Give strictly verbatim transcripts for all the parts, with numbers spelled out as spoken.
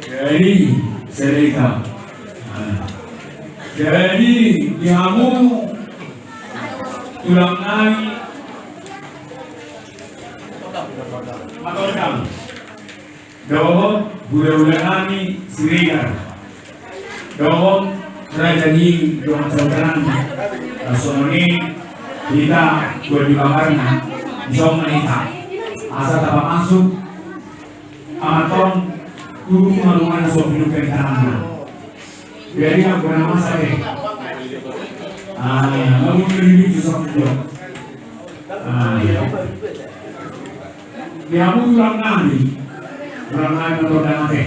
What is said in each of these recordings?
Jadi, Siregar. Jadi, di hamu tulang nami Matondang dohot hulahula nami Siregar dohot raja ni dongan sahuta nami. Songon i hita dua di bakarna, dison ma hita asa tapamasuk amanta on tu rumah-rumahna so pinungka di tanganna. Jadi, aku nama sate. Ah, kamu lebih susah juga. Ah, iya. Di hamu tulang nami, tulang nami Matondang ate.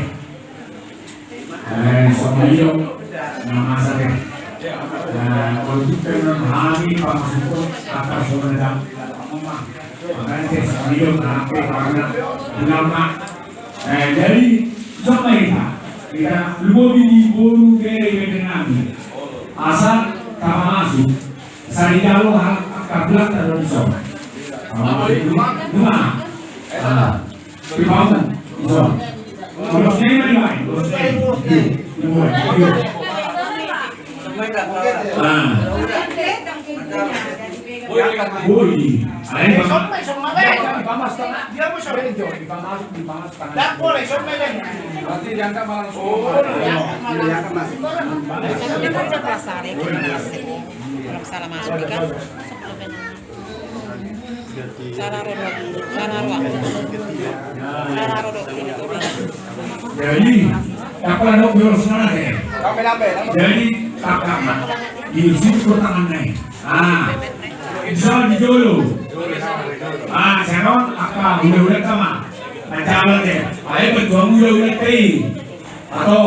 Eh, songon i do nama sate. Eh, untuk dengan hami pamasukkon atas songon i do. Makanya saya songon i do, kenapa karena ulama. Eh, jadi songon i do, kita lumobi di boru, bere, bere nami. Asa tapamasuk. Sai jalo ha, angka bulak taro di son. Ah, di rumah. Ah, di rumah. Di son. Terus ini di mana? Terus ini. Di rumah. Ah. Woi. Ayo, Bang. Berarti diangkat malah langsung. Kalau salah masuk, kan? Jadi, apa lo bilang sana deh? Jadi, kakak, di situ tangan nih. Ah, bisa di dulu. Ah, sekarang apa? Udah, udah sama. Macam deh. Ayo, betul, udah, udah, teh. Atau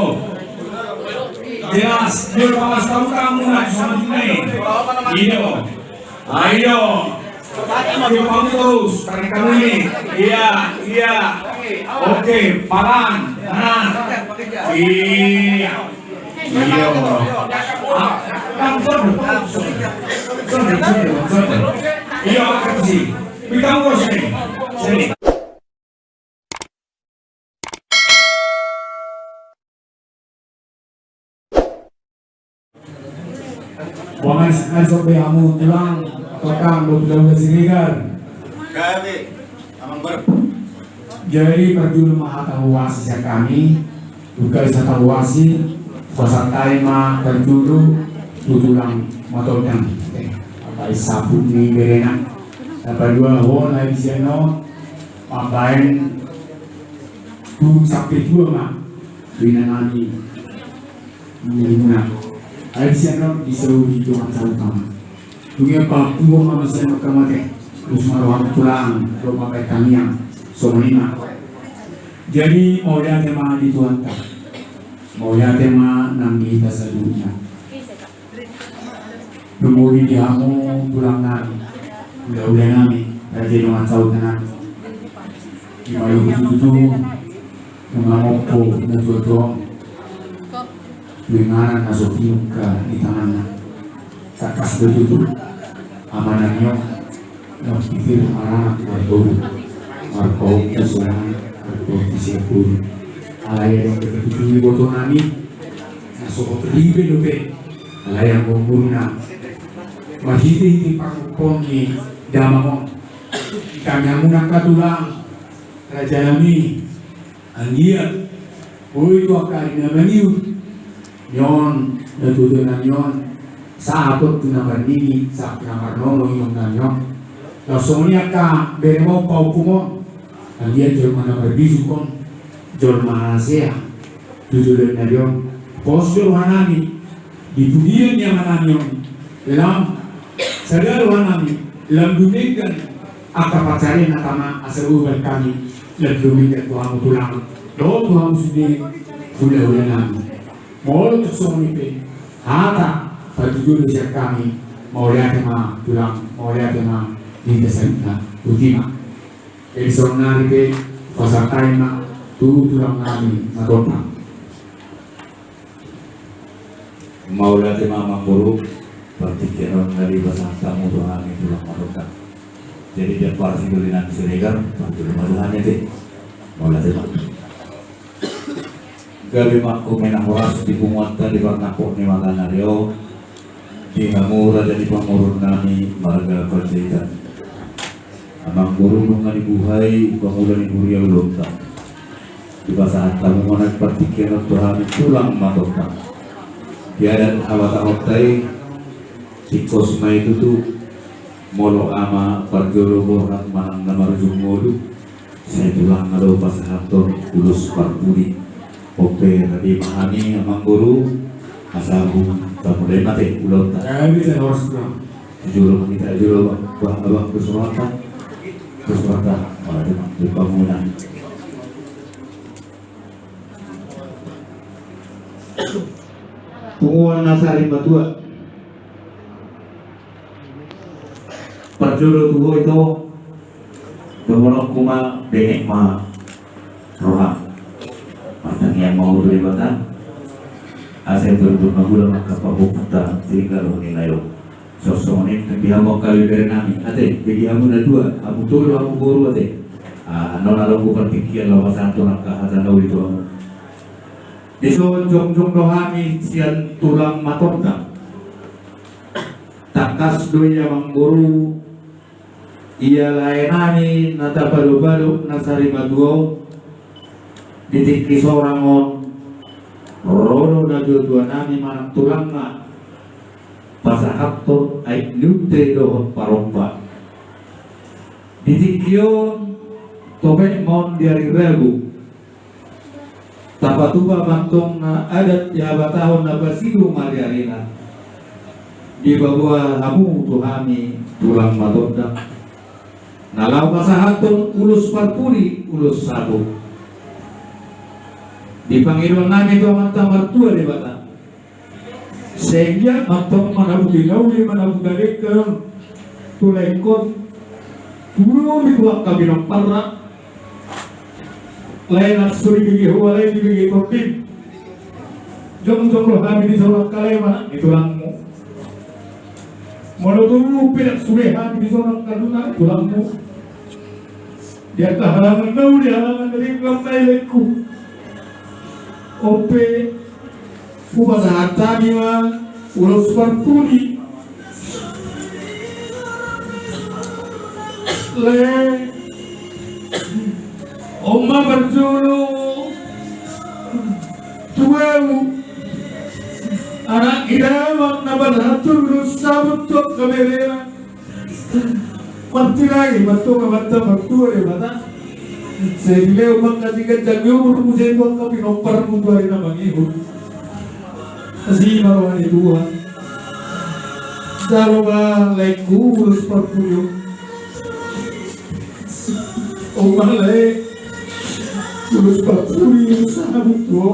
jelas, dia pas tahu kamu nak sama nih. Iya. Ayo. Ayo, kamu terus, tarik kamu ini. Iya, iya. Oke, palan. Nah. Iya. Iya. Ah, kamu terus. Terus, terus, terus. Iya, kasih. Kita mau sini. Sini. Boha ma, songon i be hamu tulang, tokang, dohot hulahula Siregar. Gabe, amang bar. Jadi parjolo ma hata huhuasi sian hami, huhuasi hata huhuasi, pasahat hami ma parjolo tu tulang Matondang. Eh, apa i saput ni berena. Sapaduahon hami sian on, mambahen tu sampe tua ma, tu ina nami. Muna. Ai sian on disauri dongan sahuta ma. Dung i papuo ma masa angka mate. Terus ma roham tulang, roham mambahen tangiang. Songon i ma. Jadi, mauliate ma di Tuhanta. Mauliate ma nang di hita saluhutna. Lumobi di hamu tulang nami, hulahula nami, raja dongan sahuta nami. Di malu tutu, nunga mompo na tuatua on, tu inganan na so pinungka di tanganna. Tangkas do tutu, ama nami on, na pipir maranak marboru, marpaung tu siahaan, marpaung tu siahaan. Alai adong do tutu iboto nami, na so ripe dope, alai anggo umurna marhitehite pangompon ni damang on. Hami hamu angka tulang, raja nami, anggiat boi tu angka ari na mangihut ni on, na tuatua nami on, sahat tu na marnini, sahat tu na marnono inong nami on. Laos songon i angka beremon paompum on, anggiat jolma na marbisuk on, jolma na hasea tu joloan ni ari on. Pos do roha nami di pudian ni ama nami on, lam sada roha nami, lam dumenggan angka pansarian na tama asa hubahen hami, lam dumenggan tu hamu tulang dohot tu hamu sude hulahula nami. Molo tung songon i pe hata patujolo sian hami, mauliate ma tulang, mauliate ma di hita saluhutna. Botima. Jadi saonari pe pasahat hami ma tu tulang nami Matondang. Mauliate ma amang boru, partingkian on na dipasahat hamu tu hami tulang Matondang. Jadi di ampara sidoli nami Siregar, parjolo ma tu hami ate. Mauliate ma. Gabe ma hamu na horas di punguanta di parnangkok ni mataniari on, di hamu raja ni pamoruon nami marga Panjaitan. Amang boru, nunga dibuhai pangula ni huria ulaonta, dipasahat hamu ma nang partingkian on tu hami tulang Matondang. Di adat habatahonta i, tingkos ma i tutu, molo ama parjolo borhat manang na marujung ngolu, sai tulang na do pasahathon ulos parpudi. On pe raja ma hami, amang boru, asa bung tamulai ma ate ulaonta. Jolo ma hita, jolo, bah, abang, dos rohanta. Dos rohanta. Mauliate ma di pangula. Punguan na sarimatua. Parjolo tu ho ito, dohononku ma, benget ma roham. Martangiang ma ho tu Debata, asa i turpuk na hula mangkapahompunta di galuh ni lae on. Songon i pe di hamu angka ibebere nami, ate, bege hamu na dua, hamu tolu, hamu boru, ate. Ah, annon adong do partingkian laho pasahathon angka hata na uli tu hamu. Dison jongjong do hami sian tulang Matondang. Tangkas do i, amang boru, ia lae nami na tapadopado na sarimatua on, di tingki sorang on, ro do natuatua nami manang tulangna pasahathon aek ni unte dohot parompa. Di tingki on, topet ma on di ari Rabu. Tapatupa ma antong na adat di habatahon na pasidung ariarina. Dipaboa hamu tu hami tulang Matondang na laho pasahathon ulos parpudi, ulos saput. Di pangidoan nami tu Amanta Martua Debata, sehingga mantong manabuti na uli, manabuti na denggan tu laengkon, tu lobi tu angka pinomparna. Lae na so dibege ho, lae dibege tondin. Jongjong do hami dison, angka lae manang ni tulangmu. Molo tolu pe ndang sude hami dison, angka dua na ni tulangmu. Di angka halangan na uli, halangan na denggan, laengku. On pe hupasahat hami ma ulos parpudi. Lae, on ma parjolo tu ahu, anak ni damang, na pasahathon ulos saput tu angka berena. Martirai ma antong Amanta Martua Debata. Sai dilehon ma angka siganjang ni umurmu, sai tu angka pinomparmu tu ari na mangihut. Asi ma roha ni Tuhan. Jalo ma, laengku, ulos parpudi. On ma, lae, ulos parpudi, ulos saput tu ho.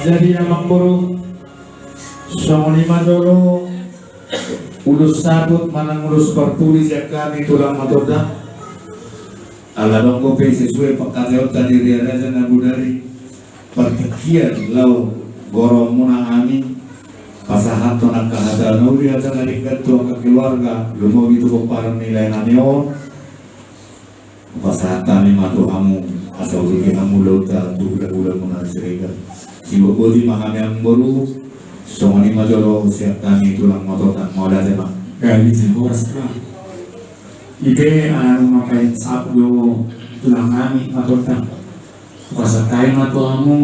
Jadi, amang boru, songon i ma jolo ulos saput manang ulos parpudi sian hami tulang Matondang. Ala adong dope sesuai pangkataionta di Ria Raja Nabodari, partingkian laho goroonmuna hami pasahathon angka hata na uli, hata na denggan tu angka keluarga, lumobi tu pomparan ni lae nami on. Pasahat hami ma tu hamu, asa uduti hamu ulaonta tu hulahulamuna Siregar. Sibotboti ma hami, amang boru, songon i ma jolo sian hami tulang Matondang, mauliate ma. Gabe ma horas ma. Ipe, ala nunga pasahat do tulang nami Matondang, pasahat hami ma tu hamu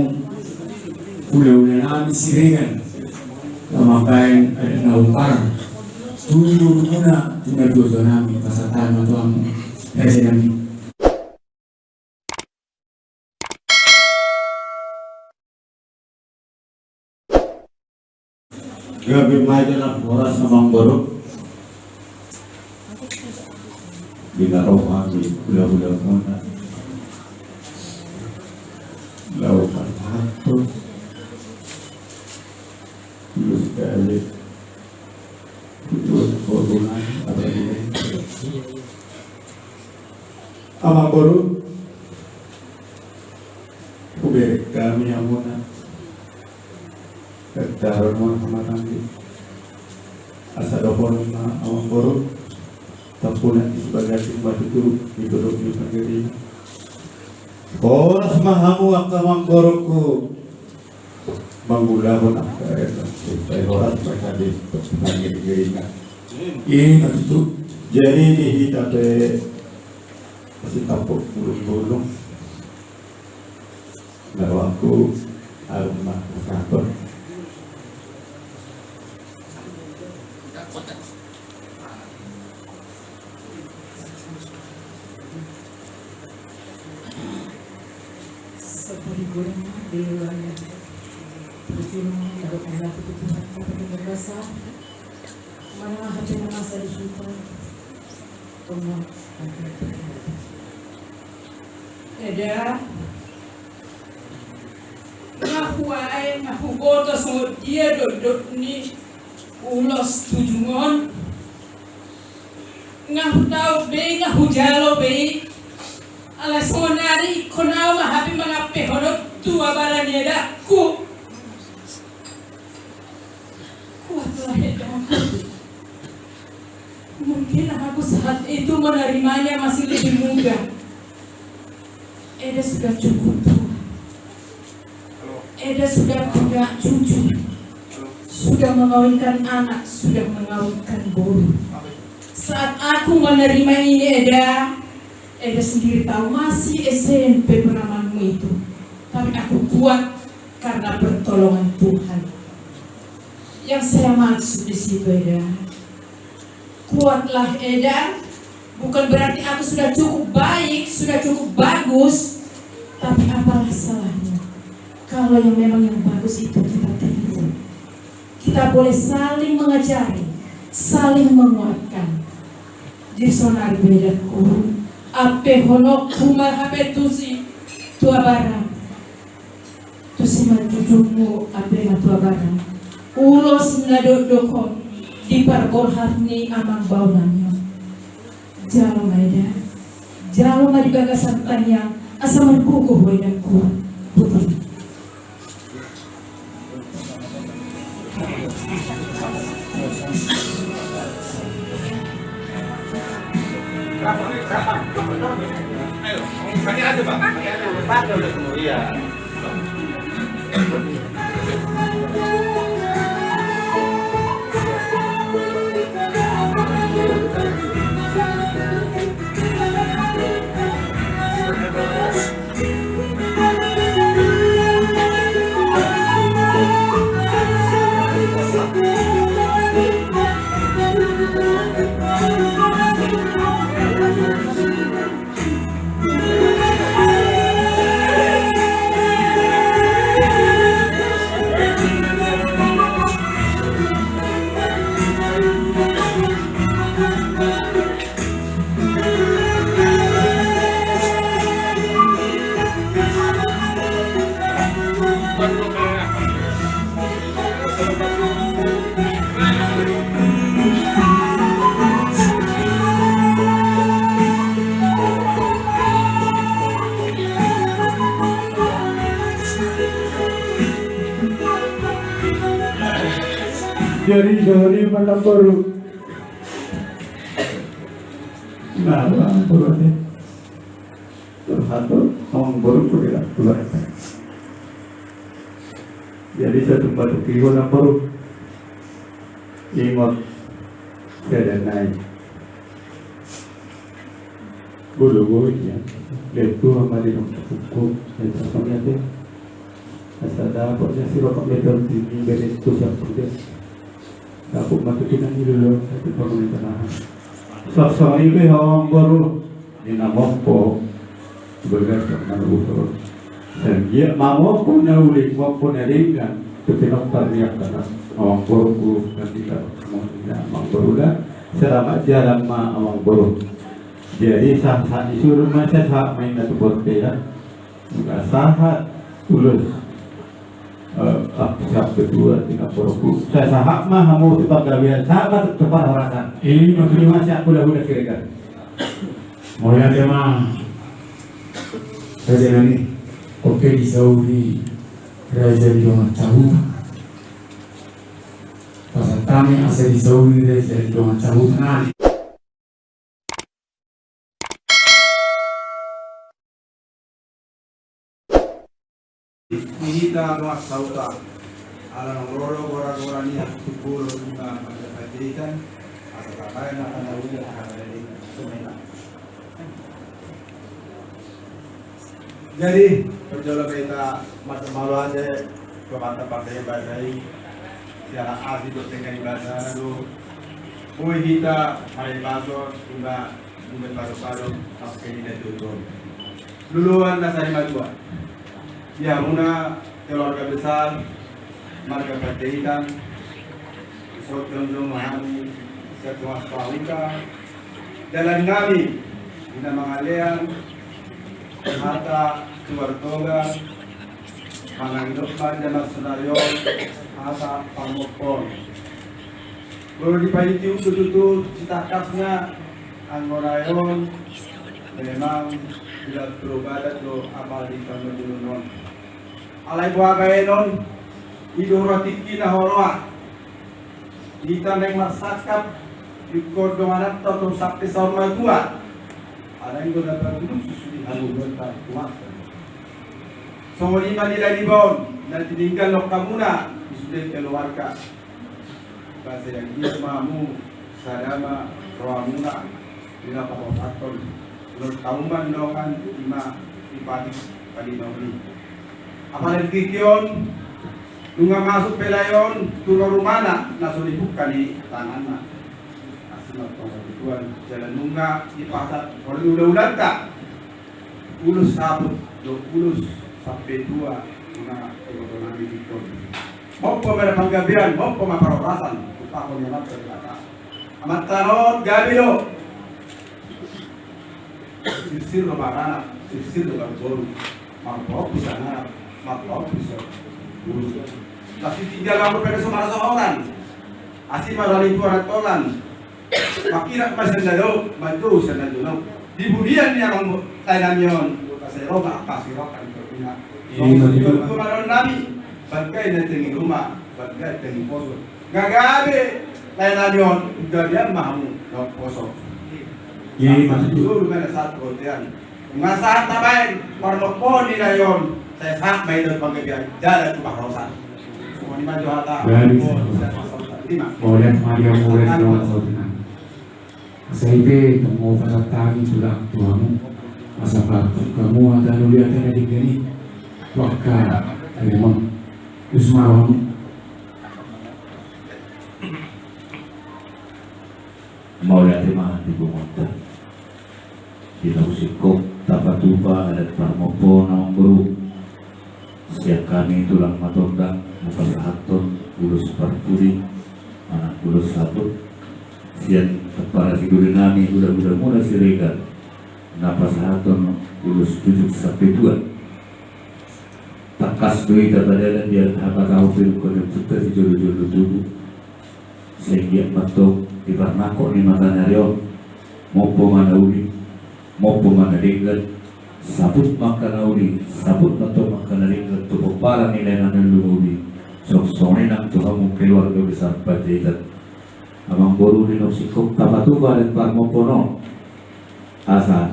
hulahula nami Siregar, laho mambahen adat na hombar tu borumuna, tu natuatua nami, pasahat hami ma tu hamu, raja nami. Gabe ma jala horas, amang boru. Di na ro hami hulahulamuna laho pasahathon ulos saput. Ulos parpudi, apalagi Amangboru, hubereng hami hamuna. Darohon ma hamatanggi. Asa dohonon ma amangboru, tampunan di sibagas batu tutu, di dolok ni panggabean. Horas ma hamu angka amangboruku. Mangulahon angka air, supaya horas ma hamu di panggabean. I ma tutu. Jadi di hita pe masitampuk bulung-bulung. Naro aku arung ma sator. Saparigorna di luarnya. Perjuangan untuk mengaku Tuhan, tapi dengan rasa mana hati nama saya di kita. Pernah. Eda. Nga huae, nga huboto songon dia dokdok ni ulos tu ujung on. Nga hutau be, nga hujalo be. Ala songon ari ingkon au ma hape mangampehon on tu abara ni edangku. Kuatlah edangku. Mungkin aku saat itu menerimanya masih lebih muda. Eda sudah cukup tua. Eda sudah punya cucu. Sudah mengawinkan anak, sudah mengawinkan boru. Saat aku menerima ini, Eda, Eda sendiri tahu masih S M P penamanmu itu. Tapi aku kuat karena pertolongan Tuhan. Yang saya maksud di situ, Eda, kuatlah, Eda. Bukan berarti aku sudah cukup baik, sudah cukup bagus. Tapi apalah salahnya kalau yang memang yang bagus itu kita tiru. Kita boleh saling mengajari, saling menguatkan. Di sonari be edangku, ampehononku ma hape tusi tu abara. Tu simanjujungmu, amang, tu abara, ulos na dokdok on di parborhat ni amangboru nami on. Jalo ma, Eda, jalo ma di bagasan tangiang asa margogo ho, edangku. Putri. Jadi, jadi, mana baru? Nah, orang baru ni. Terus satu, amangboru, sudah, sudah. Jadi, satu batu kiwan, amangboru. Ingot, saya dan naik. Bulu, bulu, ya. Dia tua, mari, untuk hukum, saya tak punya, deh. Asal dapatnya si bapak meter tinggi, dari itu, siapa, deh. Dapot ma tutu na niluluan, dapot bangunan tanahan. Saksang i pe, amangboru, di na mompo, bagasa na luhut. Sai anggiat ma mompo na uli, mompo na denggan, tu pinompar ni angka na amangboruku, ketika mungkin amangboru da, selamat jalan ma amangboru. Jadi sahat-sahat ni suru ma, sahat-sahat ma inna tu portela. Nunga sahat ulos. Eh, ah, siap ketua, tingkat poroku. Sai sahat ma hamu tu panggabean, sahat ma tu parhorasan. Ima, ima siap hula-hula Siregar. Mauliate ma. Raja nami, on pe disauri raja ni dongan sahuta. Pasahat hami asa disauri raja ni dongan sahuta nami. Di hita dongan sahuta, ala naung ro do gora-gora ni hatutubu ro di ma marga Panjaitan, asa tabaen angka na uli angka na leleng. Jadi parjolo ma hita marmauliate tu Amanta Pardenggan Basa i, siala asi dohot denggan ni basana do boi hita maribasor, ima, ima pado-pado, sampe di na tutu. Luluan na sari matua. Di hamuna keluarga besar marga Panjaitan, so jongjong hami sian dongan sahuta, dalan nami di na mangalean hata tu Martoga, manang dok ma di na marsonario hata parmophon. Molo dipainti tutu sitangkasna, anggo na on memang tidak berubah do apala di parmudulun on. Alai boha baenon, i do roha tingki na huroha. Hita naeng marsangkap, ingkon dongananta tong sampe saur matua. Alai ingkon na parguru susu di haluhon parkuat. Songon i ma nilai ni baon na tininggal on hamuna di sude keluarga. Basa yang dia mamu sadama rohamuna, ina pahosakkon, nol tauman nongan ima ipati padi noli. Apalagi tingki on, nunga masuk pe lae on tu rumahna, na so dibuka ni tanganna. Asi ma tong Tuhan, jala nunga dipasahat ulaulanta. Ulos saput dohot ulos sampe tua, nunga iboto nami dikon. Mompo ma panggabean, mompo ma parhorasan, tu pahon ni Amanta Debata. Amanta on gabe do. Sirsir do baranak, sirsir do barboru. Marpompus anganak, marpompus boru. Pasti tinggal aku pada so marasohotan. Asi ma roha ni Tuhan Tolan. Mangkirak ma sian na dao, manjou sian na jonok. Di bulian ni amang lae nami on, asa i ro ma angka sirongkap ni topina. Songon i ma di topina nami, bangga i na tengi ruma, bangga i tengi poso. Nga gabe lae nami on, gabean ma hamu na umposo. Iya, iya, maksud tu. Solu ma na sahat rotean. Nga sahat tabaen parmophon ni lae on, sai sahat ma i tu panggabean jala tu parhorasan. Songon i ma jo hata. Mauliate ma di hamu, mauliate ma di hamu. Asa i pe tong ma pasahat hami tulang tu hamu. Asa pasahat hamu hata na uli, hata na denggan i tu angka memang. Terus ma hamu. Mauliate ma di bongonta. Di na singkop tapatupa adat parmophon, amangboru. Sian hami tulang Matondang, na pasahathon ulos parpudi manang ulos saput. Sian parasidulinami, hulahulamuna Siregar, na pasahathon ulos jujuk sampe tua. Tangkas do hita padalan di hata, hata on pe dungkon ni ompunta sijolojolo tubu. Sai anggiat ma tong di parnangkok ni mataniari on, mompo ma na uli, mompo ma na denggan, saput ma angka na uli, saput ma tong angka na denggan tu pomparan ni lae nami on Lumudi. Songon i nang tu hamu keluarga besar Panjaitan. Amangboru, di na singkop tapatupa adat parmophon on. Asa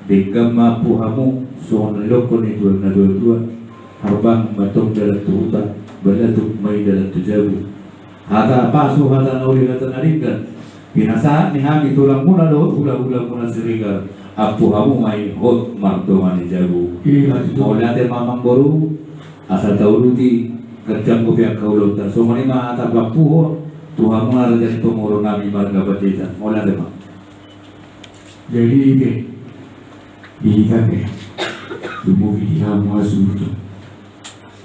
denggan ma ampu hamu, songon na nidokkon ni tulang na tua-tua, harbang ma tong dalan tu huta, balatuk ma i dalan tu jabu. Hata pasu, hata na uli, hata na denggan, pinasahat ni hami tulangmuna dohot hulahulamuna Siregar, ampu hamu ma i hot mardongan i jabu. Iya, betul. Mauliate ma, amangboru, asa tauduti ganjang dope angka ulaonta. Songon i ma hata pampuho tu hamu na raja ni pamoruon nami marga Panjaitan. Mauliate ma. Jadi i pe, di hita pe, lumobi di hamu hasuhuton.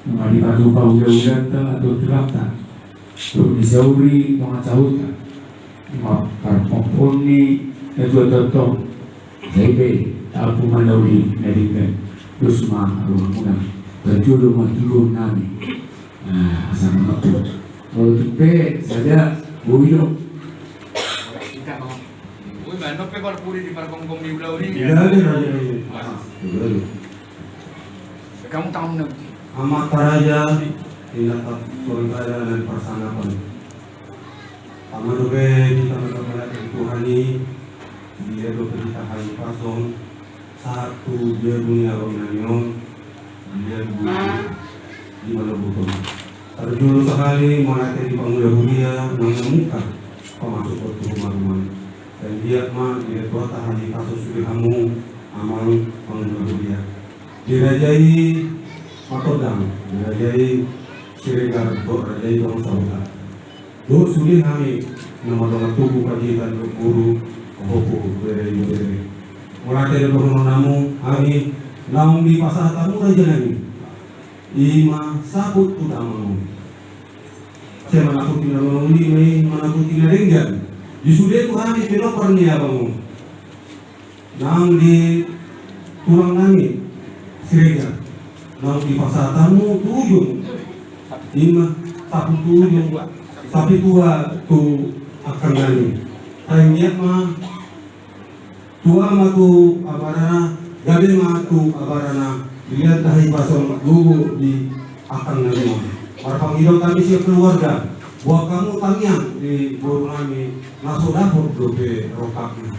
Nunga dipatupa ulaulanta dohot tulangta, dohot disauri dongan sahuta, ima parmophon ni na tua-tua tong. Jadi i pe, ampu ma na uli na denggan, dos ma rohamuna, parjolo ma tuduhon nami. Nah, asa mangatur. Molo tung pe sada, boi do. Boi, baen dope Parpudi di pargomgom ni ulaon i. Jadi, jadi. Jadi. Kamu tamu nanti. Amanta raja, inanta tonduta na di parsangapan. Tama dope hita mangkaholongi Tuhan i, dia dope hita hahipason, sahat tu dia dunia ro nami on, dia dunia di mana buton. Tarjolo sahali mauliate di pangula huria naung mamungka pamasuk tu rumah-rumah. Sai anggiat ma di Debata hahipason sude hamu amang pangula huria. Di raja i Matondang, di raja i Siregar, dohot raja i Dongan Sahuta. Dohot sude hami na mardongan tubu, panjaitan dohot guru, pahompu, bere, ibebere. Mauliate do dohonon hamu hami naung dipasahat hamu raja nami. I ma saput tu damang on. Sai manaputi na uli ma i, manaputi na denggan. Di sude tu hami pinompar ni abang on. Naung di tulang nami Siregar, naung dipasahat hamu tu ujung. I ma saput tu ujung, sapitua tu angkang nami. Sai anggiat ma tua ma tu abarana, gabe ma tu abarana, dilehon hahipason gogo di angkang nami on. Marpangido hami sian keluarga, boan hamu tangiang di boru nami na so dapot dope rongkapna.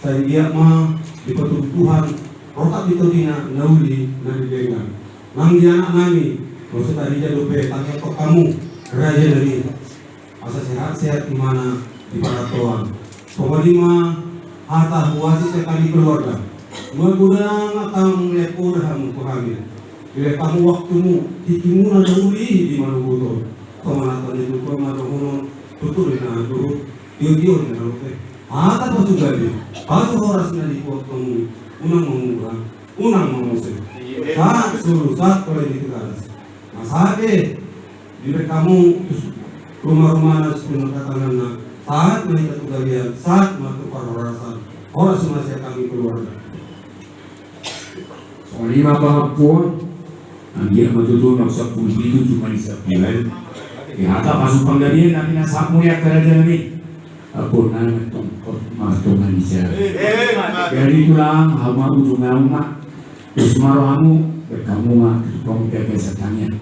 Sai anggiat ma dipatubu Tuhan rongkap di tondina na uli na denggan. Nang di anak nami, molo so tarida dope, tangiangkon hamu raja nami. Asa sehat-sehat imana di parantauan. Songon i ma hata huasi sian hami keluarga. Nunga godang angka mulak poda hamu tu hami. Dilehon hamu waktumu, tingkimuna na uli di manubuton. Songon hata ni tutu ma dohonon, tutu do na dohot, tio-tio do na dohot. Hata pasugabe, pasu horas na dituakkon, unang mangura, unang mamuse. Sahat solu, sahat pala di Tigaras. Na sahat be. Dilehon hamu tu rumah-rumahna, tu pangatatanganna, sahat ma hita tu gabean, sahat ma tu parhorasan. Horas ma sian hami keluarga. Songon i ma pangampuon. Anggiat ma tutu na sampulu pitu, cuma di sampulu. Di hata pasu panggabean nami na sahat mauliate raja nami. Ampun nami tong, martonga ni sia. Jadi tulang, hamu ma ujung hamu ma. Terus maro hamu, baen hamu ma tu tukang biasa tangiang.